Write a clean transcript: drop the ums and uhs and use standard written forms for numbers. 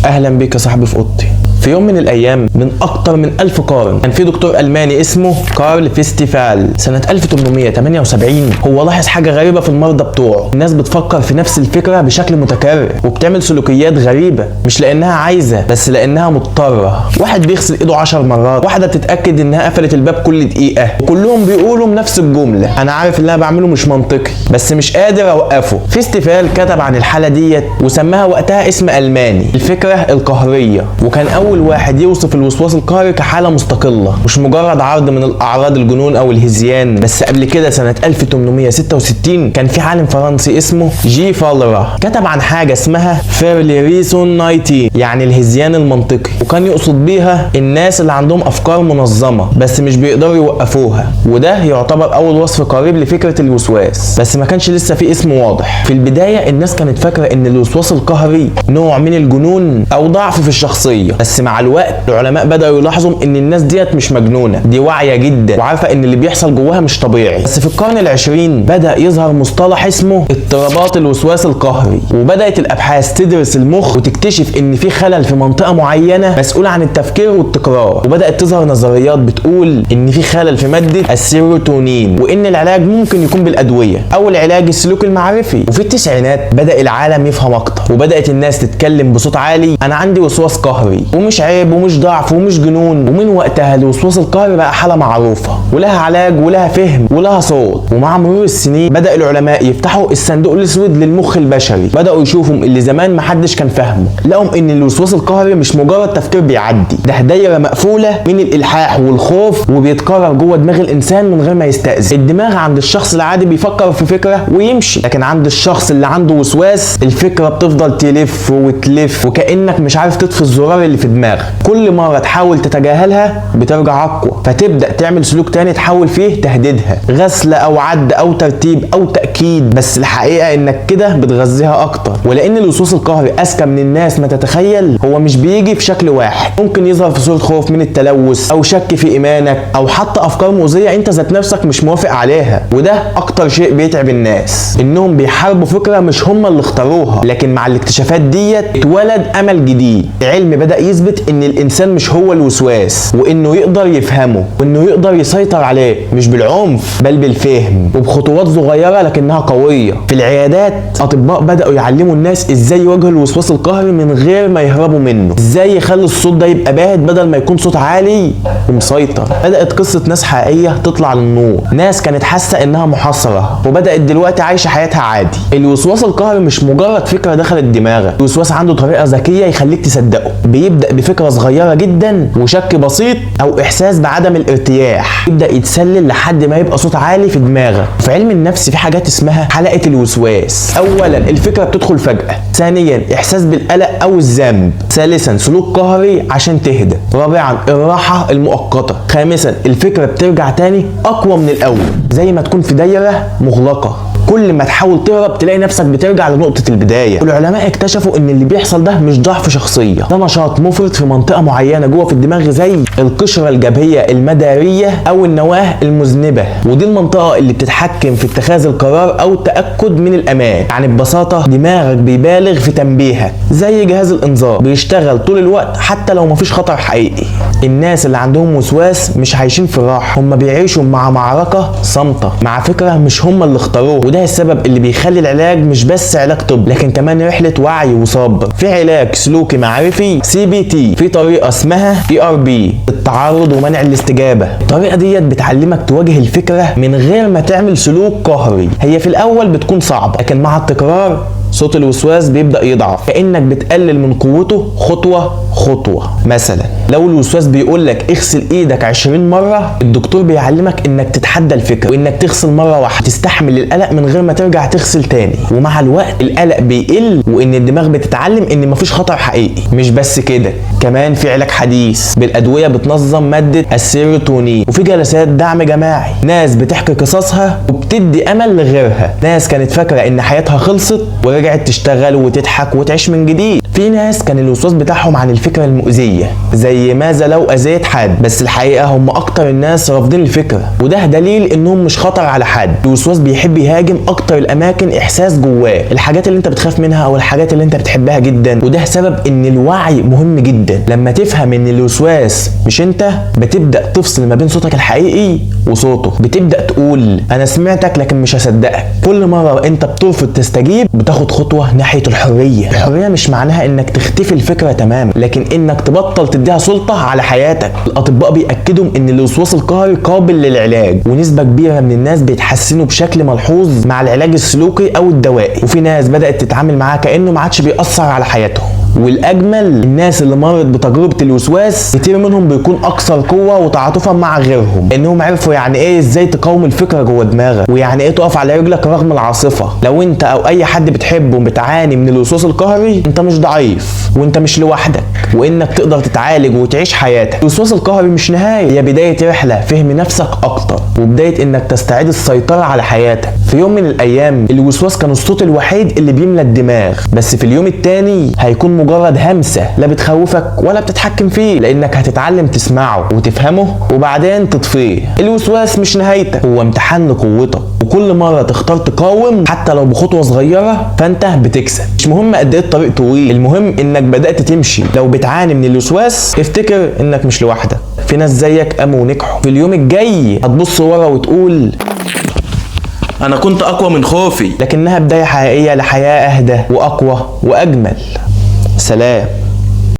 اهلا بيك يا صاحبي في اوضتي. في يوم من الايام من اكتر من 1000 قرن كان في دكتور الماني اسمه كارل فيستيفال. سنة 1878 هو لاحظ حاجة غريبة في المرضى بتوعه. الناس بتفكر في نفس الفكرة بشكل متكرر وبتعمل سلوكيات غريبة، مش لانها عايزة بس لانها مضطرة. واحد بيغسل ايده 10 مرات، واحدة بتتأكد انها قفلت الباب كل دقيقة، وكلهم بيقولوا نفس الجملة: انا عارف اللي انا بعمله مش منطقي بس مش قادر اوقفه. فيستيفال كتب عن الحالة ديت وسماها وقتها اسم الماني، الفكرة القهرية، وكان اول واحد يوصف الوسواس القهري كحالة مستقلة، مش مجرد عرض من الاعراض الجنون او الهذيان. بس قبل كده سنة 1866 كان في عالم فرنسي اسمه جي فالرا كتب عن حاجة اسمها folie raisonnée، يعني الهذيان المنطقي، وكان يقصد بيها الناس اللي عندهم افكار منظمة بس مش بيقدروا يوقفوها، وده يعتبر اول وصف قريب لفكرة الوسواس، بس ما كانش لسه في اسم واضح. في البداية الناس كانت فاكرة ان الوسواس القهري نوع من الجنون او ضعف في الشخصية، بس مع الوقت العلماء بدأوا يلاحظوا ان الناس ديت مش مجنونة، دي واعية جدا وعارفة ان اللي بيحصل جواها مش طبيعي. بس في القرن العشرين بدأ يظهر مصطلح اسمه اضطرابات الوسواس القهري، وبدأت الابحاث تدرس المخ وتكتشف ان في خلل في منطقة معينة مسؤولة عن التفكير والتكرار، وبدأت تظهر نظريات بتقول ان في خلل في مادة السيروتونين، وان العلاج ممكن يكون بالادوية او العلاج السلوكي المعرفي. وفي التسعينات بدأ العالم يفهم اكتر، وبدأت الناس تتكلم بصوت عالي: انا عندي وسواس قهري، ومش عيب ومش ضعف ومش جنون. ومن وقتها الوسواس القهري بقى حالة معروفة ولها علاج ولها فهم ولها صوت. ومع مرور السنين بدأ العلماء يفتحوا الصندوق الاسود للمخ البشري، بدأوا يشوفوا اللي زمان محدش كان فاهمه، لقوا ان الوسواس القهري مش مجرد تفكير بيعدي، ده دايرة مقفولة من الالحاح والخوف وبيتكرر جوه دماغ الانسان من غير ما يستأذن. الدماغ عند الشخص العادي بيفكر في فكرة ويمشي، لكن عند الشخص اللي عنده وسواس الفكرة بتفضل تلف وتلف، وكأنك مش عارف تطفي الزرار اللي في دماغك. كل مرة تحاول تتجاهلها بترجع اقوى، فتبدأ تعمل سلوك تاني تحاول فيه تهديدها، غسل او عد او ترتيب او تأكيد، بس الحقيقة انك كده بتغذيها اكتر. ولان الوسواس القهري اذكى من الناس ما تتخيل، هو مش بيجي في شكل واحد، ممكن يظهر في صورة خوف من التلوث او شك في ايمانك او حتى افكار مؤذية انت ذات نفسك مش موافق عليها. وده اكتر شيء بيتعب الناس، انهم بيحاربوا فكرة مش هم اللي اختاروها. لكن مع الاكتشافات ديت اتولد امل جديد، العلم بدأ يثبت ان الانسان مش هو الوسواس، وانه يقدر يفهمه وانه يقدر يسيطر عليه، مش بالعنف بل بالفهم وبخطوات صغيرة لكنها قوية. في العيادات اطباء بدأوا يعلموا الناس ازاي يواجهوا الوسواس القهري من غير ما يهربوا منه، ازاي يخلوا الصوت ده يبقى باهت بدل ما يكون صوت عالي ومسيطر. بدأت قصة ناس حقيقية تطلع للنور، ناس كانت حاسة انها محاصرة وبدأت دلوقتي عايشة حياتها عادي. الوسواس القهري مش مجرد فكرة دخلت دماغك، الوسواس عنده طريقة ذكية يخليك تصدقه. بيبدأ بفكرة صغيرة جدا وشك بسيط او احساس بعدم الارتياح، يبدأ يتسلل لحد ما يبقى صوت عالي في دماغك. في علم النفس في حاجات اسمها حلقة الوسواس. اولا الفكرة بتدخل فجأة، ثانيا احساس بالقلق او الذنب، ثالثا سلوك قهري عشان تهدى، رابعا الراحة المؤقتة، خامسا الفكرة بترجع تاني اقوى من الاول، زي ما تكون في دايرة مغلقة، كل ما تحاول تهرب تلاقي نفسك بترجع لنقطة البداية. العلماء اكتشفوا ان اللي بيحصل ده مش ضعف شخصية، ده نشاط مفرط في منطقة معينة جوه في الدماغ زي القشرة الجبهية المدارية او النواة المذنبة، ودي المنطقة اللي بتتحكم في اتخاذ القرار او التأكد من الامان. يعني ببساطة دماغك بيبالغ في تنبيهك زي جهاز الانذار، بيشتغل طول الوقت حتى لو مفيش خطر حقيقي. الناس اللي عندهم وسواس مش عايشين في راحة، هم بيعيشوا مع معركة صامتة، مع فكرة مش هم اللي اختاروه. وده السبب اللي بيخلي العلاج مش بس علاج طبي، لكن كمان رحلة وعي وصبر. في علاج سلوكي معرفي CBT، في طريقة اسمها ERP، التعرض ومنع الاستجابة. الطريقة ديت بتعلمك تواجه الفكرة من غير ما تعمل سلوك قهري. هي في الاول بتكون صعبة، لكن مع التكرار صوت الوسواس بيبدأ يضعف، كأنك بتقلل من قوته خطوة خطوة. مثلا لو الوسواس بيقول لك اغسل ايدك 20 مرة، الدكتور بيعلمك انك تتحدى الفكرة وانك تغسل مرة واحدة، تستحمل القلق من غير ما ترجع تغسل تاني. ومع الوقت القلق بيقل، وان الدماغ بتتعلم ان مفيش خطر حقيقي. مش بس كده، كمان في علاج حديث بالادوية بتنظم مادة السيروتونين، وفي جلسات دعم جماعي، ناس بتحكي قصصها وبتدي امل لغيرها، ناس كانت فاكرة ان حياتها خلصت ورجعت ورجعت تشتغل وتضحك وتعيش من جديد. في ناس كان الوسواس بتاعهم عن الفكرة المؤذية، زي ماذا لو اذيت حد، بس الحقيقة هم اكتر الناس رافضين الفكرة، وده دليل انهم مش خطر على حد. الوسواس بيحب يهاجم اكتر الاماكن احساس جواه، الحاجات اللي انت بتخاف منها او الحاجات اللي انت بتحبها جدا، وده سبب ان الوعي مهم جدا. لما تفهم ان الوسواس مش انت، بتبدا تفصل ما بين صوتك الحقيقي وصوته، بتبدا تقول انا سمعتك لكن مش هصدقك. كل مرة انت بترفض تستجيب بتاخد خطوة ناحية الحرية. الحرية مش معناها انك تختفي الفكرة تماما، لكن انك تبطل تديها سلطة على حياتك. الاطباء بيأكدوا ان الوسواس القهري قابل للعلاج، ونسبه كبيرة من الناس بيتحسنوا بشكل ملحوظ مع العلاج السلوكي او الدوائي، وفي ناس بدأت تتعامل معاه كأنه ما عادش بيأثر على حياتهم. والاجمل الناس اللي مرت بتجربه الوسواس كتير منهم بيكون اكثر قوة وتعاطفا مع غيرهم، انهم عرفوا يعني ايه ازاي تقاوم الفكرة جوه دماغك، ويعني ايه تقف على رجلك رغم العاصفة. لو انت او اي حد بتحبه بتعاني من الوسواس القهري، انت مش ضعيف وانت مش لوحدك، وانك تقدر تتعالج وتعيش حياتك. الوسواس القهري مش نهاية، هي بداية رحله فهم نفسك اكتر، وبداية انك تستعيد السيطرة على حياتك. في يوم من الايام الوسواس كان الصوت الوحيد اللي بيملى الدماغ، بس في اليوم التاني هيكون مجرد همسة لا بتخوفك ولا بتتحكم فيه، لانك هتتعلم تسمعه وتفهمه وبعدين تطفيه. الوسواس مش نهايتك، هو امتحان لقوتك، وكل مرة تختار تقاوم حتى لو بخطوة صغيرة فانت بتكسب. مش مهم قد ايه الطريق طويل، المهم انك بدأت تمشي. لو بتعاني من الوسواس افتكر انك مش لوحدك، في ناس زيك قاموا ونجحوا. في اليوم الجاي هتبص ورا وتقول انا كنت اقوى من خوفي، لكنها بداية حقيقية لحياة اهدى واقوى واجمل. سلام.